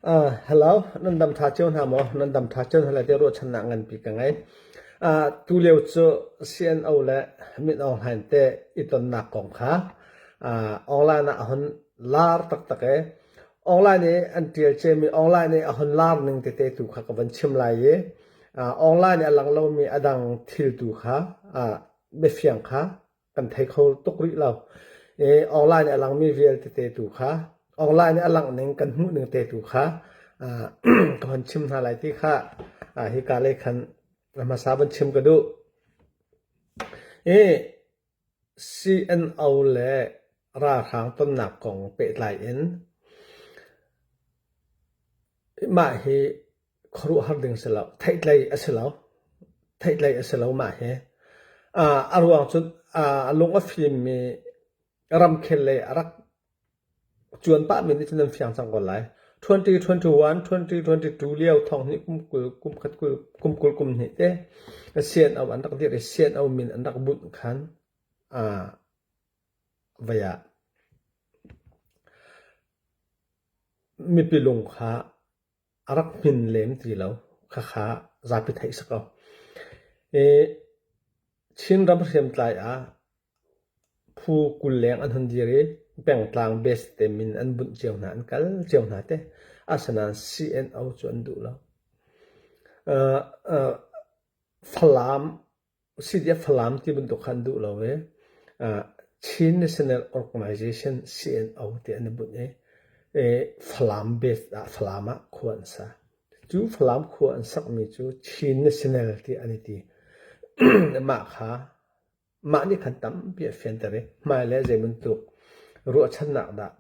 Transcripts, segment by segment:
Hello, nan dam ṭha cio hna maw? Nan dam ṭha cio hna lai tiah ruahchannak nganpi ka ngei. Tulio cu CNO le Min Aung Hlaing te i tonnak kong kha online ah a hun lar taktak i online i an ṭial ciami online i a hun lar ning tete tu kha ka van chim lai i online i a lang lomi a dang thil tu kha biafiang kha kan thei kho tuk rih lo. I online a langmi vialte te tu kha online a langh ning kan hmuh ning te tu kha ka hon chim hna lai ti kha hika lei khan hmasa van chim ka duh. I CNO le ralhrang tonnak kong pehtlai in mah hi khuaruahhar ding si lo. Theihtlei a si lo. Theihtlei a si lo mah hi. A ruang cu a lung a fimmi ramkhel lei a rak cuan pahmi nih cun an fiang cang ko lai. 2021, 2022 lio thong hnih kum kul, kum khat kul, kum kul kum hnih te CNO an rak dir i CNO min an rak bunh khan vei ah mipi lung kha a rak hmin lem ti lo. Khakha zapi theih si ko. I Chinram hriamtlai ah phu 20 leng an hun dir i pengtlang base te min an bunh cio hna, an kal cio hna te. Asinain CNO cu an duh lo. Uh, uh, Falam CDF Falam ti bantuk kha an duh lo i Chin National Organization CNO ti an i bunh i Falam base ah Falam ah khua an sa. Cu Falam khua an sakmi cu Chin National ti an i ti. Mah kha mah nih khan tampi a fianter i hmailei zei bantuk ruahchannak dah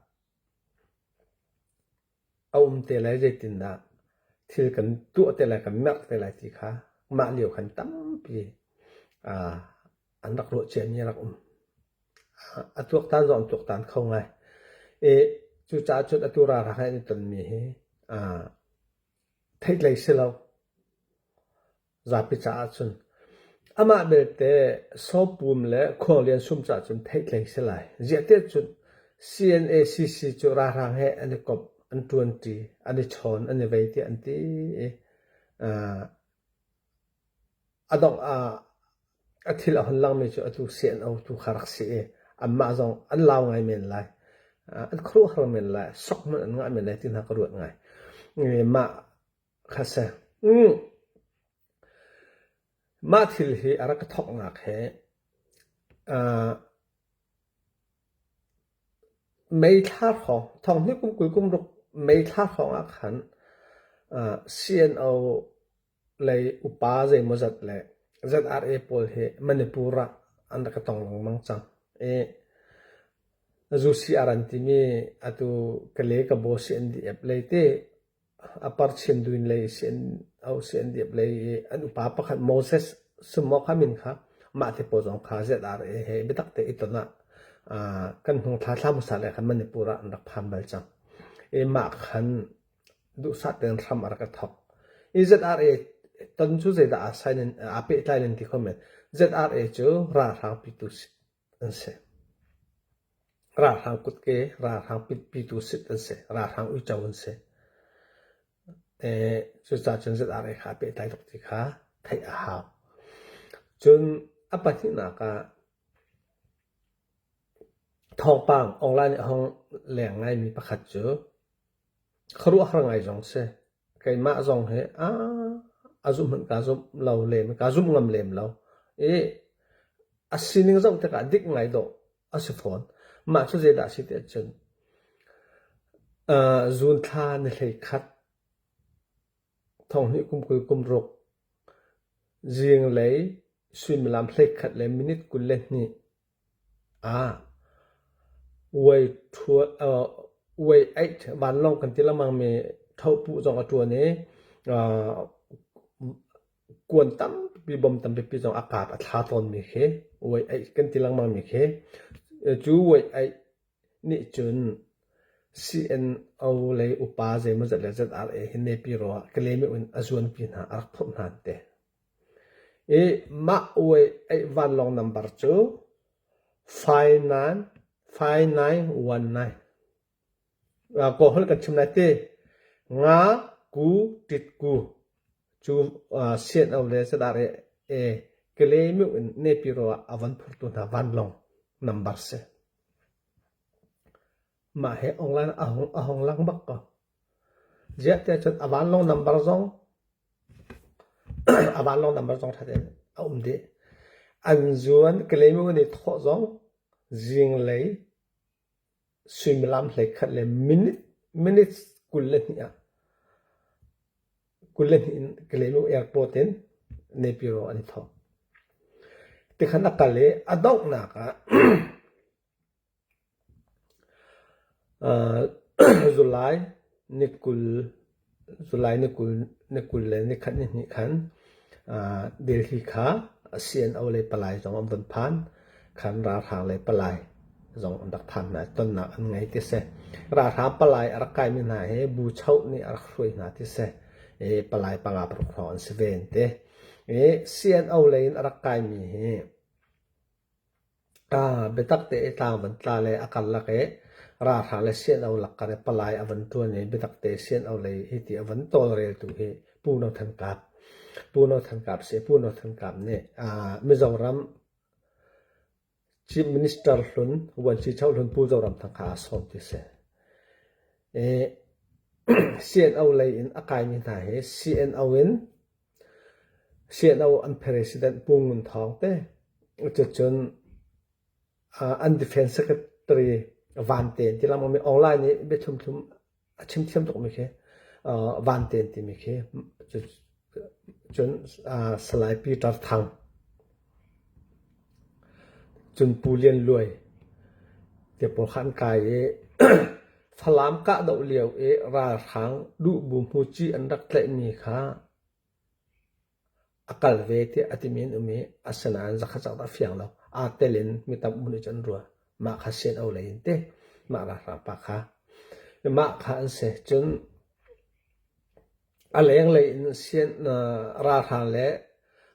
A um te lai zeitindah thil kan tuah te lai kan merh te lai ti kha mah lio khan tampi an rak ruah ciami a rak um. A tuaktan zong an tuaktan kho ngai. I cucaah cun atu ralhrang he an i tonmi hi theihtlei si lo. Zapi caah cun. Amah belte Sawpum le Khuanglian sum caah cun theihtlei si lai. Ziah cun CNACC cu ralhrang he an i komh, an ṭuanṭi, an i chawn, an i vei tiah an ti i a dongh ah a thil a hun langmi cu atu CNO tu kha rak si i anmah zong an lau ngai men lai. An khuaruahhar men lai, sok hmanh an ngah men lai ti hna ka ruat ngai. Mah Kha si. Mah thil hi a rak ka thawknak hi May thla hrawng, thonghnih kum 20 kum ruk May thla hrawng ah khan CNO lei upa zeimawzat le ZRA pawl hi Manipur ah an rak i tong lengmang cang. I ZUCR an timi atu Kale Kabaw CNDF lei ti A parchin lei CNDF lei i an upa pakhat Moses Sumo kha min kha mah te pawl zong kha ZRA he biatak te i ton ah kan hnung thla thla hmasa le khan Manipur ah an rak phan bal cang. I mah khan duhsah tein hram a rak i thawk. I ZRA ton cu zeidah aa sign in aa pehtlai nan ti kho men. ZRA cu ralhrang pitu an si. Ralhrang kutke, ralhrang pitu sit an si. Ralhrang uico an si. Cucaah cun ZRA kha a pehtlai tuk ti kha theih a hau. Cun a pahnihnak ah thawngpang online a hung leng ngaimi pakhat cu khuaruahhar ngai zong si. Keimah zong hi a zumh hmanh kaa zumh lo lem, kaa zumh ngam lem lo. I a sining zoh tikah dik ngai dawh a si fawn. Mah cu zeidah a si ti ahcun June thla ni 11 thonghnih kum 20 kum ruk zinglei suimilam 11 le minute 22 Way vanlawng kan ti lengmangmi thohpuh zong a ṭuan i kuan tampi bom tampipi zong a kap a thla tawnmi khi way kan ti lengmangmi khi cu way nih cun CNO lei upa zeimawzat le ZRA hi Nepiro ah Kalemi in a zuanpi hna a rak phurh hna an ti. I mah vanlawng nambar cu 5919. Kawlholh kan chim lai ti. Nga ku tit ku cu CNO le Sadar e Kalaymyo in Nepiro ah a von phurtu hna vanlawng nambar si. Mah he online a hung a hung lang bak ko. Ziah tiah cun a vanlawng nambar zong a vanlawng nambar zong ṭha tein a um dih. An zuan Kalaymyo in i thawh zong zinglei suimilam 11 le minute minutes 22 ah 22 in Kalaymyo airport in Naypyidaw an i thawh. Tikhan a kal i a donghnak ah July ni 20 July ni 20 ni 20 le nikhat nihnih khan Delhi kha CNO lei palai zong an vun phan. Khan ralhrang lei palai zong an rak phan hna i tonnak an ngei ti si. Ralhrang palai a rak kaimi hna hi Bu Choh nih a rak hruai hna ti si. I palai panga paruk hrawng an si ve an ti. I CNO lei in a rak kaimi hi Biatak te i tlang van tla le a karlak i ralhrang le CNO lakkar i palai a van ṭuan i biatak te CNO lei hiti a van tawlreltu hi Pu No Than Kap. Pu No Than Kap si. Pu No Than Kap nih Mizoram Chief Minister hlun Vuanci Cho hlun Pu Zoram Thang kha aa sawm ti si. I CNO lei in a kaimi hna hi CNO in CNO an president Pu Ngun Thawng te cucun an defense secretary Van Ten ti lengmang mi online i biathlum thlum a chim thiam tukmi khi Van Ten timi khi cun Salai Peter Thang cun Pu Lian Luai te pawl kha an kai i Falam kahdoh lio i ralhrang duhbu hmuci an rak tlaihmi kha a kal ve tiah a timi an um i asinain zakhat cak dah a fiang lo. Aa tel in mi tam um nih cun an ruah. Mah kha CNO lei in ti. Mah ralhrang pa kha. Mah kha an si. Cun A lenglei in ralhrang le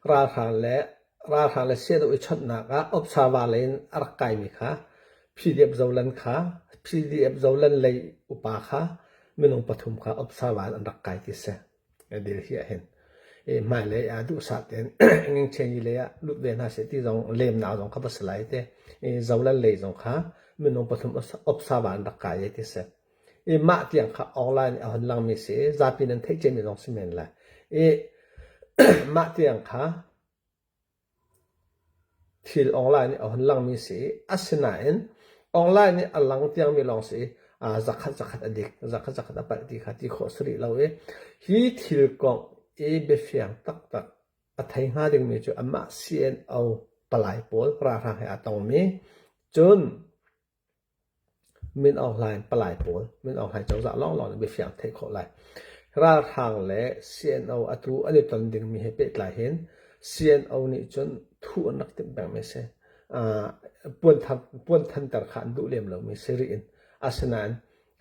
ralhrang le ralhrang le siadoh i chawnhnak ah observer lei in a rak kaimi kha PDF Zoland kha PDF Zoland lei upa kha minung pathum kha observer in an rak kai ti si. Delhi ah hin. I hmailei ah duhsah tein Ngengchenyi lei ah lut ve hna seh ti zong lemnak zong kha va si lai te. I Zoland lei zong kha minung pathum observer an rak kai ti si. I mah tiang kha online a hun langmi si i zapi nan theih ciami zong si men lai. I mah tiang kha thil online i a hun langmi si i asinain online i a lang tiangmi lawng si i zakhat zakhat a dik, zakhat zakhat a palh ti kha ti khawh si rih lo i hi thil kong i biafiang taktak a thei hnga dingmi cu amah CNO palai pawl ralhrang he aa tongmi cun Min Aung Hlaing palai pawl, Min Aung Hlaing cozah lawnglawng nih biafiang theih khawh lai. Ralhrang le CNO atu an i ton dingmi he pehtlai hin CNO nih cun thuh an rak timh pengmi a si. Uh, puan thanter kha an duh lem lomi si rih in. Asinain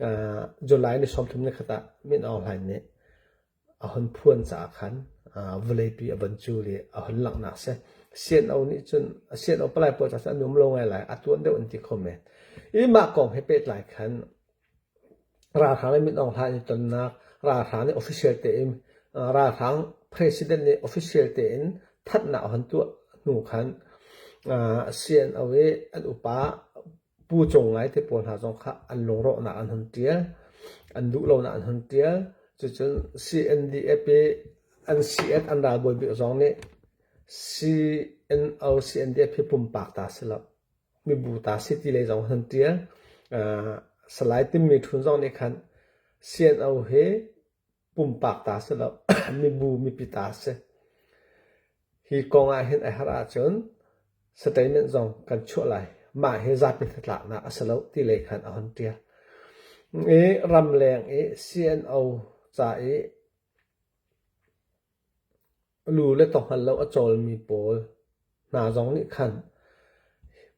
uh, July ni 30 ni khat ah Min Aung Hlaing nih a hun phuan caah khan vawleipi a von cul i a hun langhnak si. CNO nih cun CNO palai pawl caah cun an um lo ngai lai, a tuan deuh an ti kho men. I mah kong he pehtlai khan ralhrang le Min Aung Hlaing i tonnak, ralhrang nih official tein ralhrang president nih official tein thanhnak a hun tuah hnu khan CNO i an upa Pu Cung Ngai te pawl hna zong kha an lungrawhnak an hun ṭial, an duhlonak an hun ṭial. Cucun CNDF i an CN an ralbawi bik zong nih CNO CNDF hi pumpak ta si lo, mibu ta si ti lei zong an hun ṭial. Uh, Salai Timmi Ṭhun zong nih khan CNO hi pumpak ta si lo, mibu mipi ta si. Hi kong ah hin a herh ahcun statement zong kan chuah lai. Mah hi zapi hnatlaknak a si lo ti lei khan a hun ṭial. I ramleng i CNO ca i Lu le taw hngal lo a cawlmi pawl hna zong nih khan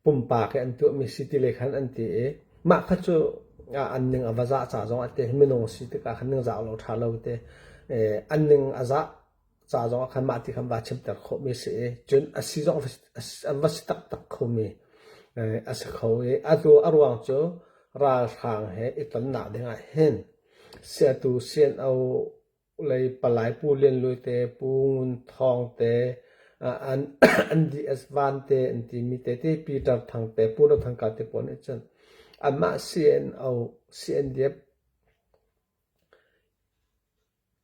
pumpak i an tuahmi si ti lei khan an ti i mah kha cu an ning a va zah ca zong ah te minung si tikah khan ningzah lo ṭha lo te an ning a zah ca zong ah khan mah ti khan va chimter khawhmi si i cun a si zong an va si taktak khomi a si kho i atu a ruang cu ralhrang he i tonnak dingah hin. Siatu CNO lei palai Pu Lian Luai te, Pu Ngun Thawng te, NDS Van te an timi te te Peter Thang te, Pu No Thang Ka te pawl nih cun anmah CNO, CNDF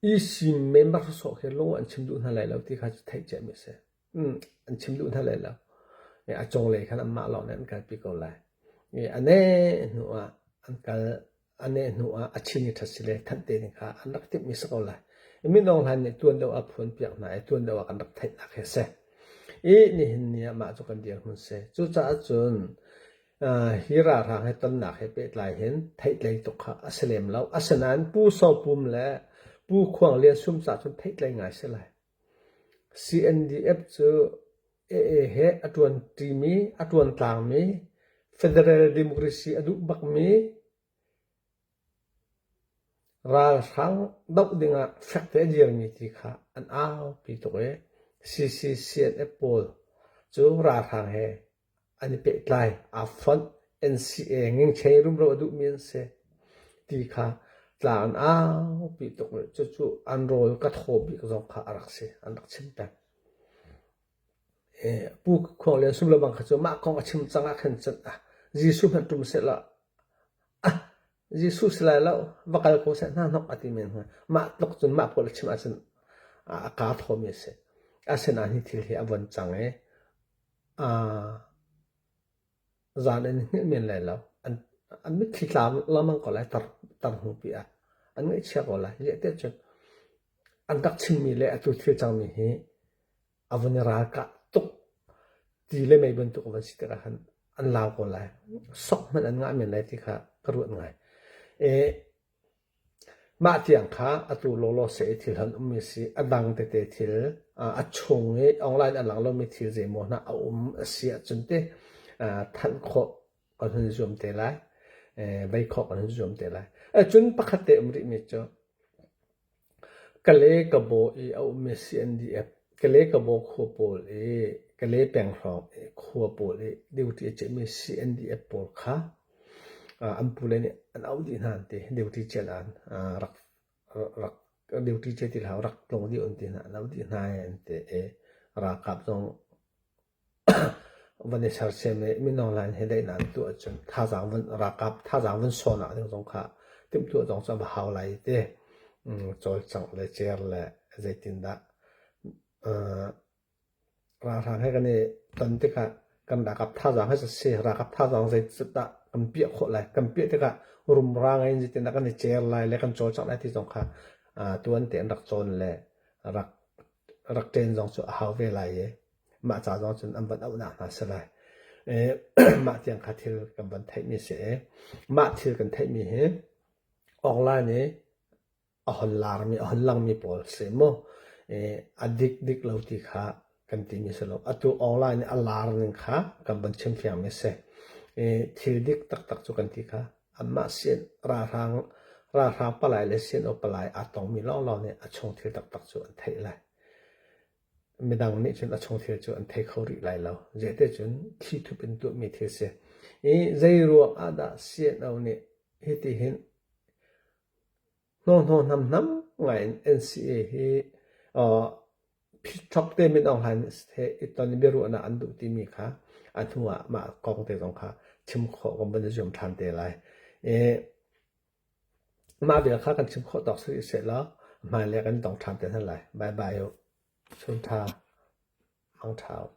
EC member sawsawh khi lung an chim duh hna lai lo ti kha cu theih ciami a si. An chim duh hna lai lo. A cunglei khan anmah lawng nih an kalpi ko lai. A neh hnu ah an kal a neh hnu ah a chin i ṭhat si le thanh te ding kha an rak timhmi si ko lai. Min Aung Hlaing nih tuan deuh a phuan piak hna i tuan deuh ah kan rak theihnak hi a si. I nihin ni ah mah cu kan dirhmun si. Cucaah cun hi ralhrang he tonnak he pehtlai hin theihtlei tuk kha a si lem lo. Asinain Pu Saw Pum le Pu Khuang Lian Sum ca cun theihtlei ngai si lai. CNDF cu AA he a ṭuanṭimi, a ṭuantlangmi, federal democracy a duh bakmi ralhrang doh dingah fekte a dirmi ti kha an aupi tuk i CCCNF pawl cu ralhrang he an i pehtlai, aa fonh, NCA ngingchei rumro a duhmi an si ti kha tlang an aupi tuk i cucu an rawl ka thaw bik zong kha a rak si, an rak chim peng. Pu Khuang Lian Sum lebang kha cu mah kong a chim cang ah khan cun ah Jesuh hmanh ṭum sehlaw ah Jesuh si lai lo va kal ko seh hna hnok a ti men hnga. Mah tluk cun mah pawl a chim ahcun a kaa thawmi a si. Asinain hi thil hi a von cang i Zan in hngilh men lai lo. An mitthli tla lengmang ko lai tar hnupi ah. An ngaihchia ko lai. Ziah cun an rak chimmi le atu thil cangmi hi a vun i ralkah tuk ti le mei bantuk a van si tikah khan an lau ko lai. Sok hmanh an ngah men lai ti kha ka ruat ngai. Mah tiang kha atu lawlaw seh i thil han ummi a si. A dang tete thil a chung i online a lang lomi thil zeimaw hna a um a si ahcun teh thanh khawh kan hun zuam te lai. Vei khawh kan hun zuam te lai. Cun pakhat te um rihmi cu Kale Kabaw i a ummi CNDF, Kale Kabaw khua pawl i Kale peng hrawng i khua pawl i duty a cehmi CNDF pawl kha an pule nih an auh dih hna an ti. Duty cian an rak rak duty cia ti hlah rak tlung dih an ti hna an auh dih hna i an ti i ralkap zong van i sersiam i mino line he daihnak an tuah ahcun thazaang van ralkap thazaang van sawnak ding zong kha timhtuah zong cu a va hau lai ti cawlcangh le cer le zeitindah ralhrang he kan i ton tikah kan ralkap thazaang hi si ralkap thazaang zeitindah kan piah khawh lai kan piah tikah rumra ngei in zeitindah kan i cer lai le kan cawlcangh lai ti zong kha tuan te an rak cawn le rak rak ṭen zong cu a hau ve lai i mah ca zong cun an van auhnak hna si lai. Mah tiang kha thil kan van theihmi si i mah thil kan theihmi hi online i a hon larmi a hon langmi pawl si mu a dik dik lo ti kha kan timi si lo. Atu online i a lar ning kha kan van chim fiangmi si. Thil dik taktak cu kan ti kha anmah sin ralhrang ralhrang palai le sin palai aa tongmi lawnglawng nih a chung thil taktak cu an theih lai. Midang nih cun a chung thil cu an thei kho rih lai lo. Zeite cun thli thup in tuahmi thil si. I zei ruang ah dah CNO nih hiti hin Hnawhhnawh hnamhnam ngai in NCA hi phitchok te Min Aung Hlaing he i ton i biaruahnak an duh timi kha a hnu ah mah kong te zong kha chim khawh kan van i zuam ṭhan te lai. I mah vial kha kan chim khawh tawk si rih sehlaw hmailei kan tong ṭhan te hna lai. Bye bye u. Chun ṭha. Mang ṭha u.